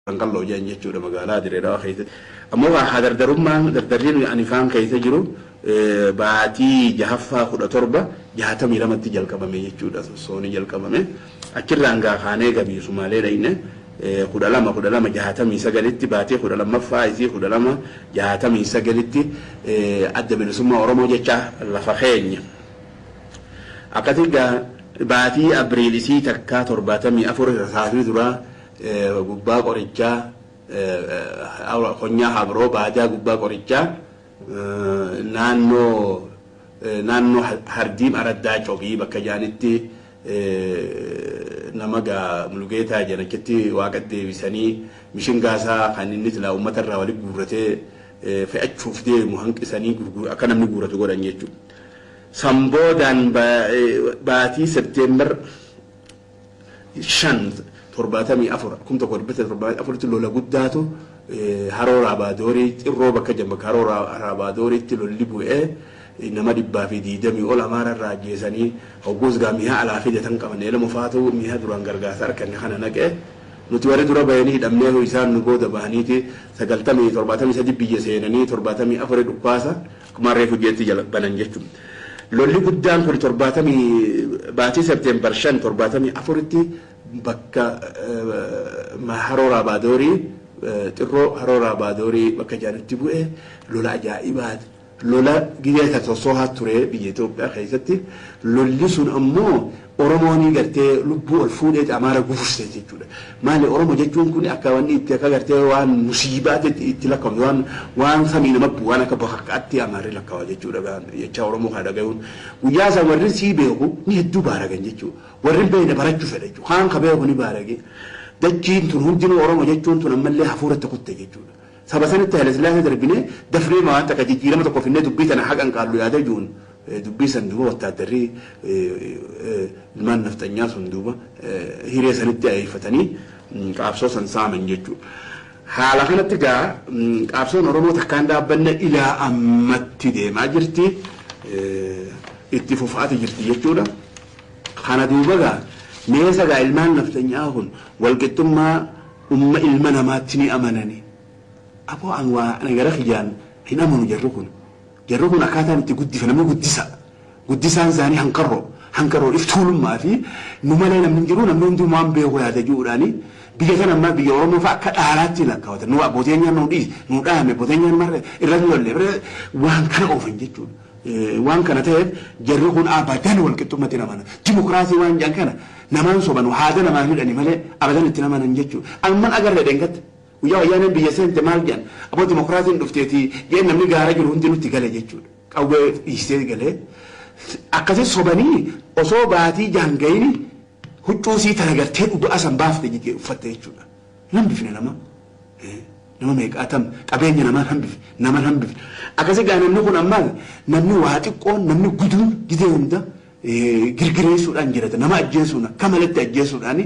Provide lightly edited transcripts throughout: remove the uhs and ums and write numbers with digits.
Qalloo jedhan jechuudha magaalaa Dirree Dhawaa keessatti. Ammoo haa dardarummaan dardarriin ani faan keessa jiru baatii jahaffaa 1762tti jalqabame jechuudha, sossoonii jalqabame. Achirraan gaa kaanee gabii Sumaalee dhayne 12 12 69tti, baatii 12ffaa isii 12 69tti Adda Bilisummaa Oromoo jecha lafa keenya. Akkasii gaa baatii Abriil isii takkaa 74 rasaasni duraa gubbaa qorichaa, konyaa Habroo baadaa gubbaa qorichaa, naannoo Hardiim Araddaa Cobii bakka jaanitti nama gaa Mulugeetaa jedhan achitti waaqa deebisanii, mishingaasaa kan inni silaa uummata irraa walitti guurratee fe'achuuf deemu hanqisanii akka namni guurratu godhan jechuudha. San boodaan baatii Septeembar 5 74, 1974tti lola guddaatu Haroo Raabaadorii Xirroo bakka jedhamu, bakka Haroo Raabaadooriitti lolli bu'ee nama 120 ol Amaara irraa ajjeesanii. Hogguus gaa mi'a alaa fidatan qaban, elama faatu mi'a duraan gargaarsa arganne kana naqee, nuti warri dura bahanii hidhamnee, isaan nu booda bahaniiti sagaltamii 73 biyya seenanii 74 dhukkaasa akkuma reefu jeetti jala banan jechuudha. Lolli guddaan kun torbaatamii baatii Septeembar 5 74tti bakka Haroo Raabaadorii Xirroo, Haroo Raabaadorii bakka jaanitti bu'e lola ajaa'ibaati. Lola gidee kan sossoohaa ture biyya Itoophiyaa keessatti. Lolli sun ammoo Oromoon gartee lubbuu ol fuudhee Amaara gufurse jechuudha. Maali, Oromo jechuun kun akka wanni itti akka gartee waan musiibaatti itti lakkaa'u, waan samii nama bu'u, waan akka bakakkaatti Amaarri lakkaa'a jechuudha jecha Oromoo kana dhagayuun. Guyyaa san warri sii beeku ni hedduu baaragan jechuudha. Warri hin beekne barachuu fedha jechuudha. Kaan ka beeku ni baarage. Dachiin tun hundinuu Oromo jechuun tun ammallee hafuuratti kutte jechuudha. Saba sanitti Haile Sillaasee darbinee dafnee waan takka jijjiirama tokko finnee dubbii tana haqan qaallu yaada jiruun, dubbii san duuba wattaaddarri ilmaan nafxanyaa sun duuba hiree sanitti ayeeffatanii qaabsoo san saaman jechuudha. Haala kanatti gaa qaabsoon Oromoo takkaan dhaabbanne ilaa ammatti deemaa jirti. Itti fufaati jirti jechuudha. Kana duuba gaa meesa gaa ilmaan nafxanyaa kun walqixxummaa umma ilma namaatti ni amanani. Aboo, an waa ana gara kiyyaan hin amanu jarri kun. Jarri kun akkaataan itti guddifa namni guddisa. Guddisaan isaanii hankarroo. Hankarroo iftuulummaa fi nu malee namni hin jiru, namni hunduu waan beeku yaada jiruudhaani biyya kana ammaa biyya Oromoo fa'a akka dhaalaatti lakkaawatan. Nu abbooteen nu dhiis nu dhaame, abbooteen marre irratti lolle waan kana oofan jechuudha. Waan kana ta'eef jarri kun abadan walqixxummatti hin amanan. Dimokiraasii waan jedhan kana namaan sobanu, haada namaan hidhani malee abadan itti amanan jechuudha. Amman agarre dheengatta. Guyyaa Wayyaaneen biyya seente maal jedhan? Aboo, dimokiraasiin dhufteeti jeen, namni gaara jiru hundi nutti gale jechuudha. Qawwee dhiisee galee akkasi sobanii osoo baatii jaan gahini huccuu sii tana gartee dhugaa san baafte jijjee uffatte jechuudha. Hambifne nama. Nama meeqaatam qabeenya namaan hambifne, naman hambifne. Akkasi gaa namni kun ammaas namni waa xiqqoon namni guduun gidee hunda girgireessuudhaan jirata, nama ajjeesuun akka malatti ajjeesuudhaan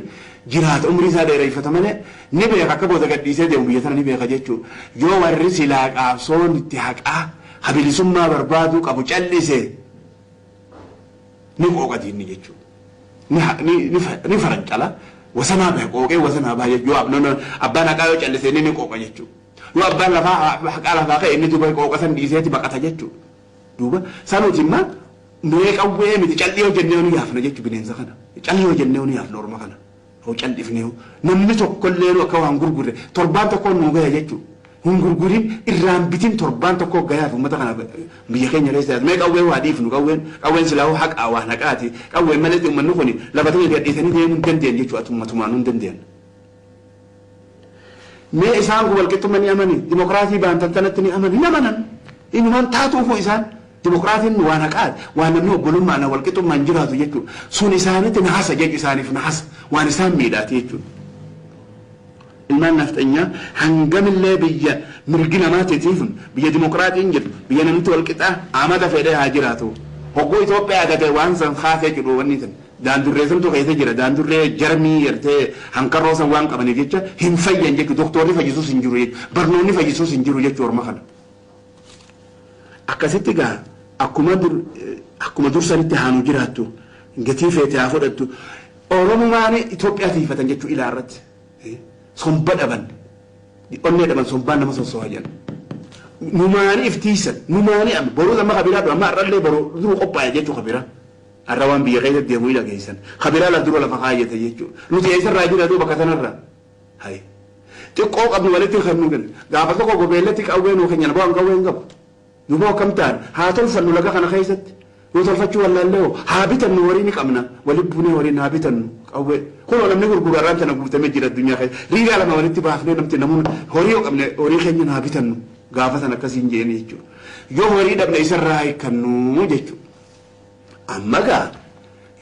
jiraata, umrii isaa dheereffata malee ni beeka, akka booda gadhiisee deemu biyya tana ni beeka jechuudha. Yoo warri silaa qaabsoon itti haqaa habilisummaa barbaaduu qabu callise ni qooqa diinni jechuudha. Ni farancala, wasanaa bahe, qooqee wasanaa bahe jechuudha. Yoo abbaan haqaa yoo callise inni ni qooqa jechuudha. Yoo abbaan lafaa haqaa lafaa ka'e inni duuba qooqa san dhiiseeti baqata jechuudha. Duuba sanuuti immoo mee qawwee miti, callii yoo jennee nu yaafna jechuudha bineensa kana. Callii yoo jennee nu yaafna orma kana. Hoo callifnee namni tokkollee nu akka waan gurgurre torbaan tokkoon nu gaya jechuudha. Hin gurgurin, irraan bitin, torbaan tokko gayaaf uummata kana biyya keenya keessa. Mee qawwee waa dhiifnu, qawween silaa haqaa waan haqaati. Qawween malee uummanni kun lafa ta'e gadhiisanii deemuu hin dandeenye jechuudha, atummatumaan hin dandeenye. Mee isaan kun walqixxummaa ni amani, dimokiraasii baantan tanatti ni amani, hin amanan. Inumaan taatuufuu isaan dimokiraasiin waan haqaati, waan namni obbolummaan walqixxummaan jiraatu jechuudha. Sun isaanitti nahasa jechuudha, isaaniif nahasa, waan isaan miidhaati jechuudha. Ilmaan nafxanyaa hangamillee biyya mirgi namaatiitiif, biyya dimokiraatiin jirtu, biyya namni walqixaa amata fedhee haa jiraatu. Hogguu Itoophiyaa gate waan san kaasee jedhu wanni san. Daandurree santu keessa jira. Daandurree jarmii gartee hankarroo san waan qabaniif jecha hin fayyan jechuudha. Doktorri fayyisuus hin jiru jechuudha. Barnoonni fayyisuus hin jiru jechuudha orma kana. Akkasitti gaa akkuma dur sanitti haanu jiraattu, gatii feete haa fudhattu. Oromumaan Itoophiyaa tiifatan jechuudha ilaa irratti. Somba dhaban. Onnee dhaban sombaan nama sossoha jedhan. Numaanii iftiisan numaanii amma boruu amma kabiraa amma har'allee boruu duru qophaa'e jechuu kabiraa. Har'a waan biyya keessa deemu hin dhageessan. Kabiraa laf dura lafa kaayyate jechuudha. Nuti eessarraa jira duuba bakka sanarraa. Hayi. Xiqqoo qabnu walitti kan nu kennu. Gaafa tokko gobeellatti qawwee nuu kennan bu'aan qawwee hin qabu. Duuba akkam ta'an haa tolfannu laga kana keessatti. Yoo tolfachuu wallaallee hoo haa bitannu, horii ni qabna. Walitti buunee horiin haa bitannu qawwee. Kunoo namni gurguru har'aan tana guutamee jira addunyaa keessa. Riigaa lama walitti baafnee namti namuun horii yoo qabne horii keenyan haa bitannu. Gaafa sana akkasiin jeeni jechuudha. Yoo horii dhabne isarraa hiikkannu jechuudha. Amma gaa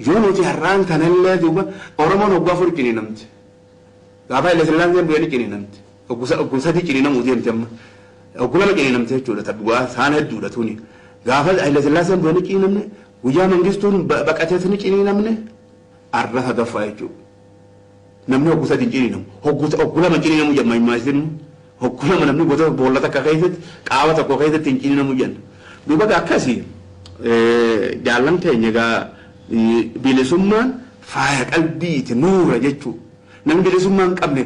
yoo nuti har'aan kanallee duuba Oromoon waggaa 4 ciniinamte. Gaafa Haile Sillaaseen bu'ee ni ciniinamte. Ogguu 3 ciniinamuu deemte amma. Ogguu 2 ciniinamte jechuudha. Ta dhugaa saan hedduudha tuni. Gaafa Haile Sillaaseen bu'ee ni ciniinamne. Guyyaa Mangistuun baqatees ni ciniinamne. Arra sadaffaa jechuudha. Namni ogguu 3 hin ciniinamu. Ogguu 2 ciniinamuu jedhama himmaa. Hogguu 2 namni gosa boolla takka keessatti, qaama tokko keessatti hin ciniinamu jenna. Duuba gaa akkasi jaallan keenya gaa bilisummaan faaya qalbiiti, nuura jechuu. Namni bilisummaa hin qabne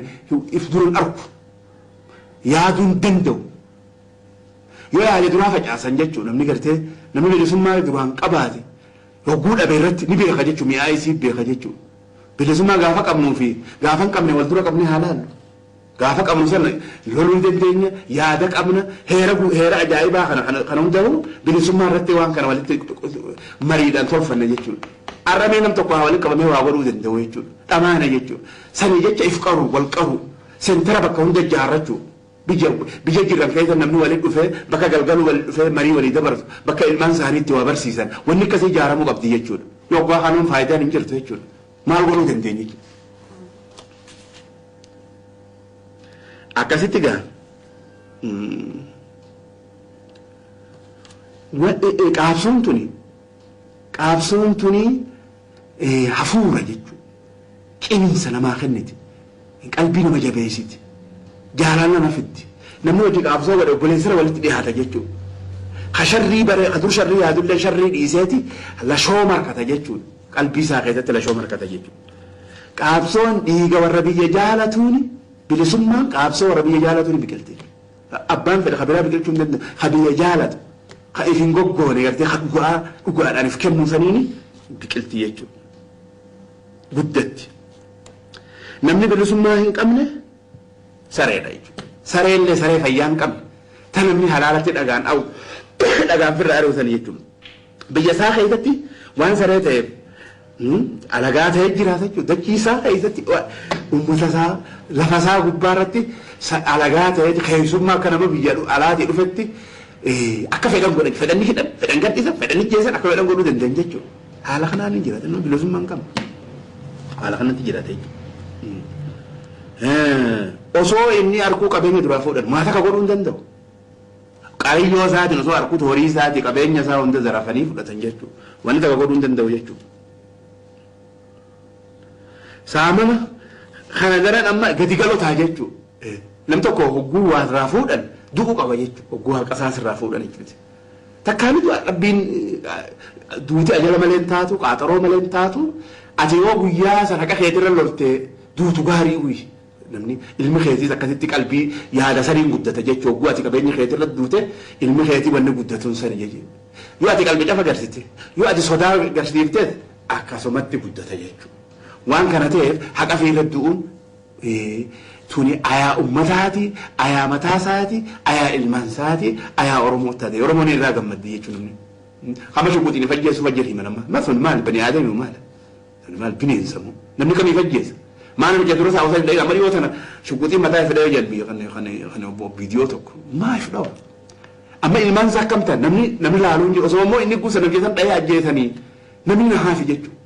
if dura hin arku. Yaaduu hin danda'u. Yoo yaade duraa facaasan jechuu. Namni gartee namni bilisummaa duraan qabaate hogguu dhabe irratti ni beeka jechuu, mi'aa isii beeka jechuu. Bilisummaa gaafa qabnuu fi gaafa hin qabne wal dura qabnee haa laallu. Gaafa qabnu sana loluu ni dandeenya, yaada qabna, heera heera ajaa'ibaa kana kana hundaa'u bilisummaa irratti waan kana walitti mariidhaan tolfanna jechuudha. Har'a mee nam tokko haa walitti qabamee waa godhuu danda'u jechuudha. Dhamaana jechuudha. Sanii jecha if qaru, wal qaru, sentara bakka hunda ijaarrachuu. Biyya jiran keessa namni walitti dhufee bakka galgaluu walitti dhufee marii walii dabarsu, bakka ilmaan isaanii itti waa barsiisan, wanni akkasii ijaaramuu qabdi jechuudha. Yoggaa kanuun faayidaan hin jirtu jechuudha. Maal godhuu dandeenya jechuudha. Akkasitti gaa qaabsoon tuni hafuura jechuudha. Cimiinsa namaa kenniti. Qalbii nama jabeessiti. Jaalala nama fiddi. Namni hojii qaabsoo godhe obboleessara walitti dhiyaata jechuudha. Ka sharrii bare, ka dur sharrii yaadullee sharrii dhiiseeti lashoo markata jechuudha. Qalbii isaa keessatti lashoo markata jechuudha. Qaabsoon dhiiga warra biyya jaalatuuni, bilisummaan qaabsoo warra biyya jaalatuuni biqilti. Abbaan fedhe ka biraa biqilchuu hin danda'u. Ka biyya jaalatu, ka if hin goggoone gartee ka dhugaa dhugaadhaan if kennuu saniini biqilti jechuudha. Guddatti. Namni bilisummaa hin qabne sareedha jechuudha. Sareellee saree fayyaa hin qabne. Ta namni halaalatti dhagaan dha'u, dhagaan firra ari'u sani jechuudha. Biyya isaa keessatti waan saree ta'eef alagaa ta'ee jiraata jechuudha. Dachii isaa keessatti, uummata isaa, lafa isaa gubbaa irratti alagaa ta'ee keessummaa akka nama biyya alaatii dhufetti akka fedhan godhan, fedhan ni hidhan, fedhan gadhiisan, fedhan ni jeessan, akka fedhan godhuu danda'an jechuudha. Haala kanaan hin jiraatan, nama bilisummaa hin qabne. Haala kanatti jiraata jechuudha. Osoo inni arguu qabeenya duraa fuudhan maa takka godhuu hin danda'u. Qariyyoo isaatiin osoo arguutu horii isaatii qabeenya isaa hunda zarafanii fudhatan jechuudha. Wanni takka godhuu hin danda'u jechuudha. Saamama kana daran amma gadi galotaa jechuudha. Nam tokko hogguu waa irraa fuudhan du'uu qaba jechuudha. Hogguu haqa isaas irraa fuudhan jechuudha. Takkaa ni du'a rabbiin, duuti ajala malee hin taatu, qaaxaroo malee hin taatu. Ati yoo guyyaa san haqa keetirra loltee duutu gaarii uyi. Namni ilmi keetiis akkasitti qalbii yaada saniin guddata jechuudha. Hogguu ati qabeenya keetirra duute ilmi keetii wanni guddatuun sani jechuudha. Yoo ati qalbii cafa garsite, yoo ati sodaa garsiifteet akkasumatti guddata jechuudha. Waan kana ta'eef haqa fiirra du'uun tuni ayaa ummataati, ayaa mataa isaati, ayaa ilmaan isaati, ayaa Oromoo taate. Oromoon irraa gammaddi jechuudha namni. Hama shuguxiin fajjeessu fajjeer himan amma. Ma sun maal bani aadami maal? Sun maal bineensa moo? Namni kamii fajjeessa? Maal namicha dura isaa osoo hin dha'in amma dhiyoo tana shuguxiin mataa fedhee jedhan biyya kan kan kan obbo viidiyoo tokko. Maaf dhawa? Amma ilmaan isaa akkam ta'an namni laaluu hin jiru. Osoo immoo inni guusa namni san dha'ee ajjeesanii namni na haafi jechuudha.